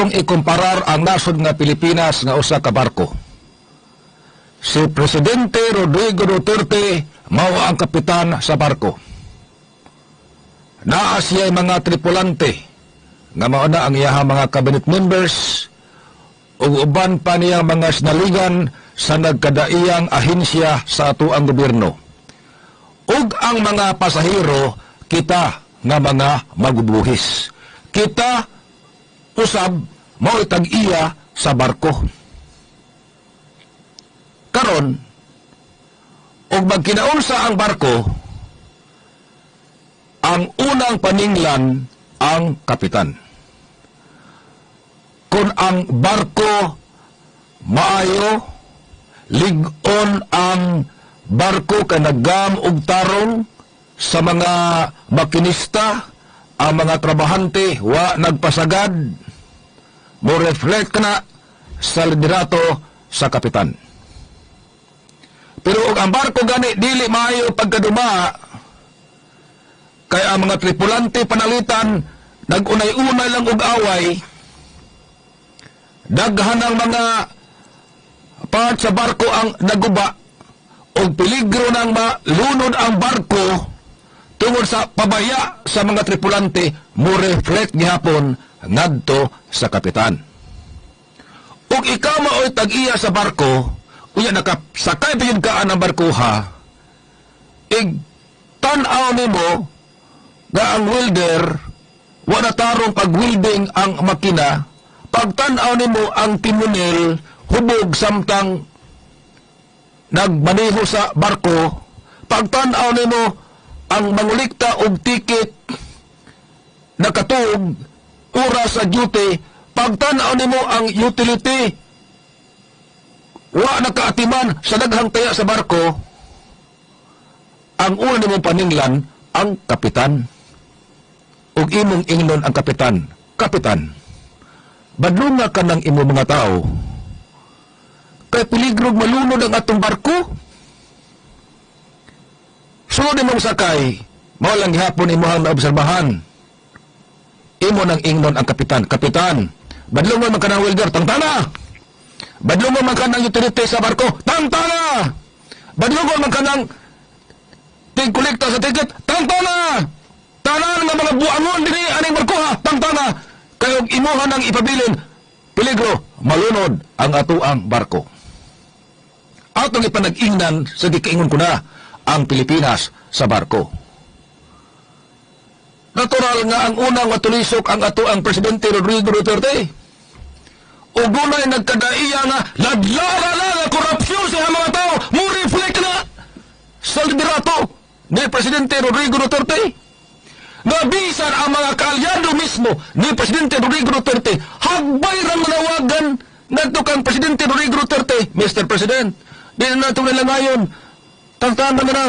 Atong ikumparar ang nasod nga Pilipinas nga usa ka barko. Si Presidente Rodrigo Duterte mao ang kapitan sa barko. Naa siya mga tripulante nga mao na ang iyahang mga cabinet members ug uban pa niya mga sinaligan sa nagkadaiyang ahensya sa atoang gobyerno. Ug ang mga pasahero, kita nga mga magbubuhis. Kita usab mao'y tag-iya sa barko. Karon, ug magkinaunsa ang barko, ang unang paninglan ang kapitan. Kung ang barko maayo, lig-on ang barko kay naggam og tarong sa mga makinista, ang mga trabahante wa nagpasagad, mo reflect na sa liderato sa kapitan. Pero og ang barko gani dili maayo pagkaduma, kay ang mga tripulante panalitan nag-unay-unay lang og away, daghan ang mga part sa barko ang naguba og peligro nang malunod ang barko tungod sa pabaya sa mga tripulante, mo reflect gihapon ngadto sa kapitan. Ug ikaw mao'y tag-iya sa barko, unya nakasakay pa gyud ka ang barkoha, ig tan-aw nimo nga ang welder wa na tarong pag-welding ang makina, pagtan-aw nimo ang timonel hubog samtang nagmaneho sa barko, pagtan-aw nimo ang mangulikta og ticket nakatuog oras sa duty, pagtan-aw nimo ang utility wa nakaatiman sa daghang taya sa barko, ang una nimong paninglan ang kapitan. Ug imong ingnon ang kapitan, "Kapitan, badlunga ka ng imong mga tao. Kay piligrog malunod ang atong barko." Sulod imong sakay, mao lang gihapon imuhang naobserbahan. Imo nang ingnon ang kapitan, "Kapitan, badlungon man ka ng welder, tangtana! Badlungon man ka ng utility sa barko, tangtana! Badlungon man ka ng tigkolekta sa ticket, tangtana! Tanan nga mga buangon dinhi aning barko ha, tangtana! Kay og imuha nang ipabilin, peligro, malunod ang atoang barko." Atong ipanag-ingnan sa gikaingon ko na ang Pilipinas sa barko. Natural nga ang unang matulisok ang atoang Presidente Rodrigo Duterte. Ug dunay nagkadaiya nga ladlara na nga korupsyon sa mga tao, mo reflect na sa liderato ni Presidente Rodrigo Duterte. Nga bisan ang mga kaalyado mismo ni Presidente Rodrigo Duterte, hagbay rang manawagan ngadto kang Presidente Rodrigo Duterte, "Mr. President, di na nato nila ngayon, tangtana na na,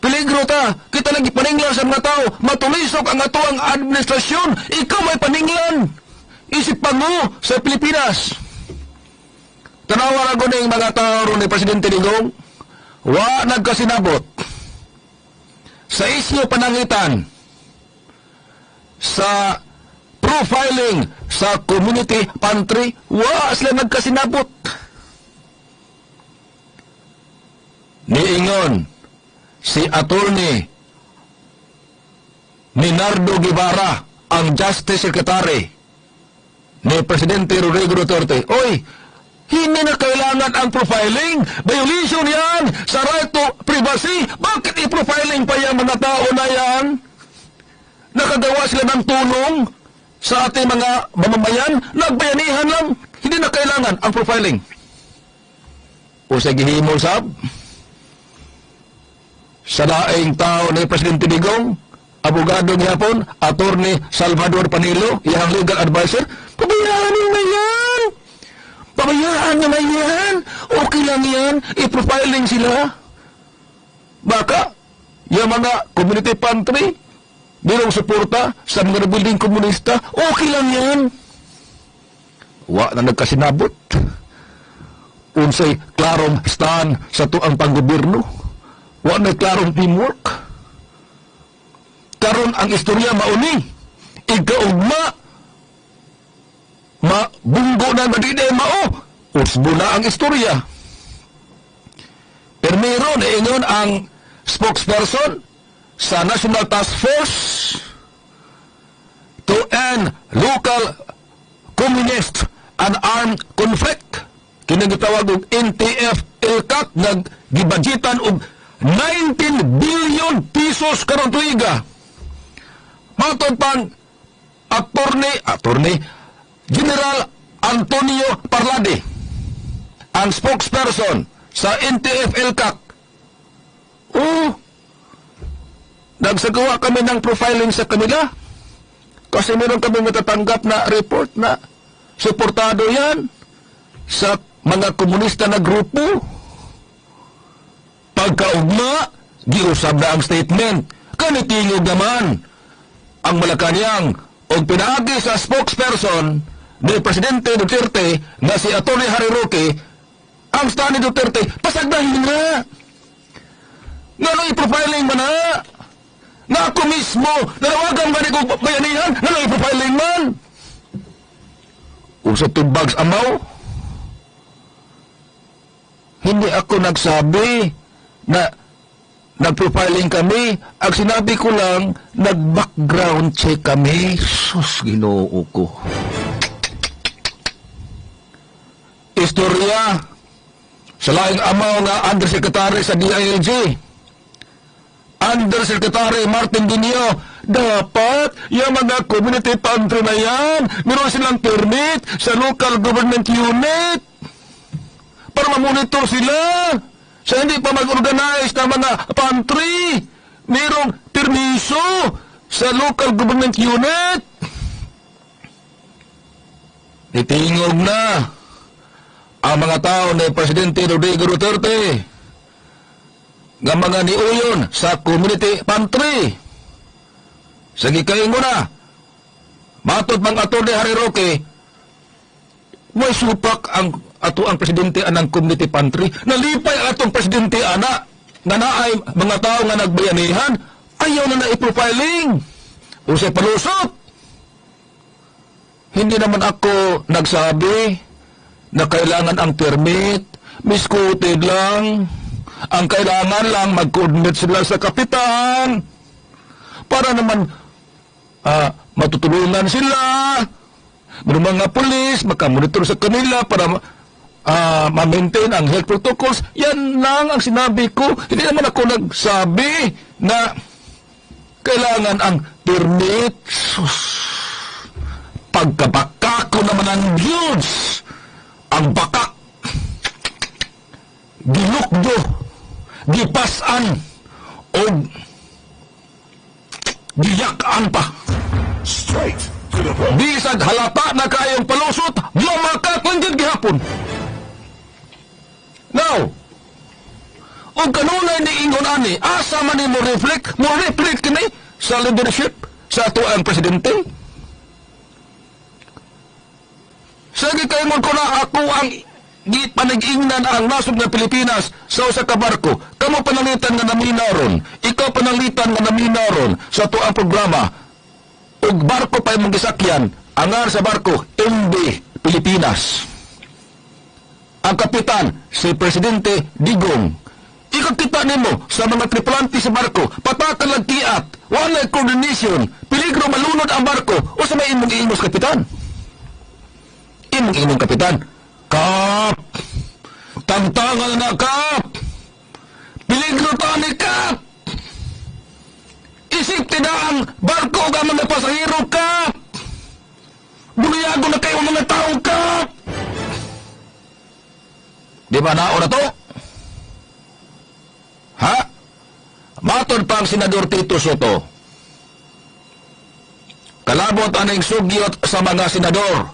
peligro ta, kita lagi paninglan sa mga tao, matulisok ang atoang administrasyon, ikaw may paninglan, isip pa mo sa Pilipinas." Tanawa na ning mga tao ron ni Presidente Digong, wa nagkasinabot. Sa isyu panangitan, sa profiling sa community pantry, wa sila nagkasinabot. Niingon si Attorney Menardo Guevarra, ang Justice Secretary ni Presidente Rodrigo Duterte, "Oy, hindi na kailangan ang profiling. Violation yan sa right to privacy. Bakit i-profiling pa yung mga tao na yan? Nakagawa sila ng tulong sa ating mga mamamayan. Nagbayanihan lang. Hindi na kailangan ang profiling." O sa gihimo sab sa daing tao ni Presidente Digong, abogado gihapon, Attorney Salvador Panelo, iyang legal advisor, "Pabayaan niyo na yan! Pabayaan niyo na yan! Okay lang yan, i-profiling sila. Baka, yung mga community pantry, bilang suporta sa mga rebuilding komunista, okay lang yan." Wa na nagkasinabot. Unsay klarong stand sa atoang panggobyerno. Wa na klarong teamwork. Karon ang istorya mauni. Igkaugma, Mabunggo na nga di mao. Usbo na ang istorya. Pero meron ingon ang spokesperson sa National Task Force to End Local Communist and Armed Conflict. Kini gitawag og NTF-ELCAC, naggibudgetan og 19 billion pesos karon tuiga. Matod pang Attorney General Antonio Parlade, ang spokesperson sa NTF-ELCAC. Oh, nagsagawa kami ng profiling sa kanila kasi meron kami matatanggap na report na suportado yan sa mga komunista na grupo. Pagkaugma, giusab na ang statement. Kanitingog naman ang Malacanang og pinaagi sa spokesperson ni Presidente Duterte na si Atty. Harry Roque, ang stand ni Duterte, pasagdahin na. Ngano i-profiling man na? Nga ako mismo, nanawagan ba ni kong bayanihan? Ngano i-profiling man? Usa tubag sa amaw? Hindi ako nagsabi na nag-profiling kami. Ang sinabi ko lang, nag-background check kami. Sus, Ginoo ko. Istorya sa laing amaw nga undersecretary sa DILG. Undersecretary Martin Dinio, dapat yung mga community pantry na yan, meron silang permit sa local government unit para mamonitor sila sa hindi pa mag-organize na mga pantry. Merong permiso sa local government unit. Itingog na ang mga tao ni Presidente Rodrigo Duterte nga mga niuyon sa community pantry. Sige, kaingo na. Matod mang Atty. Harry Roque, way supak ang ato ang presidente anang community pantry. Nalipay ang atong presidente ana nga naay mga tao nga nagbayanihan, ayaw na na i-profiling. Usay palusot. Hindi naman ako nagsabi na kailangan ang permit. Misquoted lang. Ang kailangan lang mag-coordinate sila sa kapitan para naman matutulungan sila. May mga pulis, makamonitor sa kanila para ma-maintain ang health protocols. Yan lang ang sinabi ko. Hindi naman ako nagsabi na kailangan ang permit. Sus. Pagkabaka ko naman ang Diyos, ang bakak, gilukdo, gipasan, o giyakan pa. Straight to the point. Bisag halata na kayong palusot, lumakat lang jud gihapon. Now, og kanunay ni ingon ani, asa man ni mo reflect kini sa leadership sa ato ang presidente? Sige, kaingon ko na ako ang gipanag-ingnan ang nasod ng Pilipinas sa usa ka barko. Kamo pananglitan nga naminaron, ikaw pananglitan nga naminaron sa ato ang programa. Ug barko pa imong gisakyan, ang ngalan sa barko MB Pilipinas. Ang kapitan si Presidente Digong. Ikaw kita nimo sa mga tripulante sa barko, patakan lang kiat, walay coordination, peligro malunod ang barko, o sa may imong iingos, kapitan? Imong imong kapitan, Kap! Tangtangan na, Kap! Peligro ta ni, Kap! Isip na ang barko ug ang mga pasahero, Kap! Buliyago na kayo mga tao, Kap! Di ba nao na to? Ha? Matod pa ang Senador Tito Sotto. Kalabot aning sugyot sa mga senador.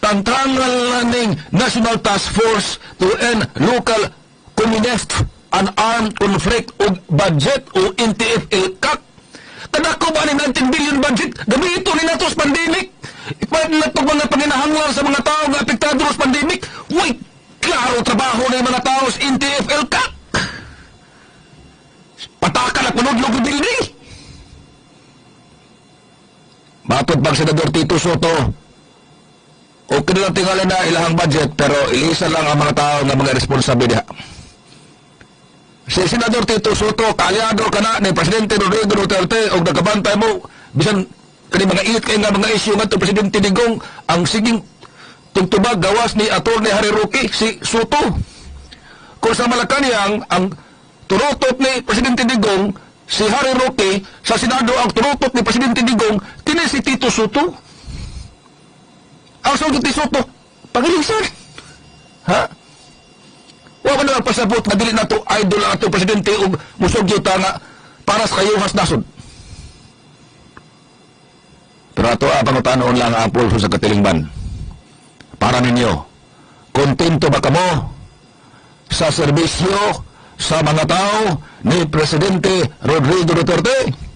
Tangtangal ning National Task Force to End Local Communist and Armed Conflict ug budget o NTF-ELCAC. Kadako ba ni 19 billion budget? Gamito ni nato sa pandemic. Ipalit na ito mga panginahanglan sa mga tao nga apektado sa pandemic. Wait, klaro trabaho na yung mga tao sa NTF-ELCAC. Patakan at manudlog ng building. Matod pang Senador Tito Sotto, Okay na lang tingali na ilahang budget, pero ilisa lang ang mga tao nga mga responsable diha. Si Senador Tito Sotto, kaalyado kana ni Presidente Rodrigo Duterte og nagkabantay mo bisan kani mga init kay nga mga issue ngadto Presidente Digong, ang siging tugtubag gawas ni Attorney Harry Roque, si Sotto. Kung sa Malacanang ang turutot ni Presidente Digong si Harry Roque, sa Senado ang turutot ni Presidente Digong kini si Tito Sotto. Ang sulti ni Sotto, pangilisan. Ha? Wa man na pasabot nga dili nato idol ang atong presidente ug musugyo ta nga para sa kayuhas nasod. Pero ato ang pangutanon lang ang pulso sa katilingban. Para ninyo, kontento ba kamo sa serbisyo sa mga tao ni Presidente Rodrigo Duterte?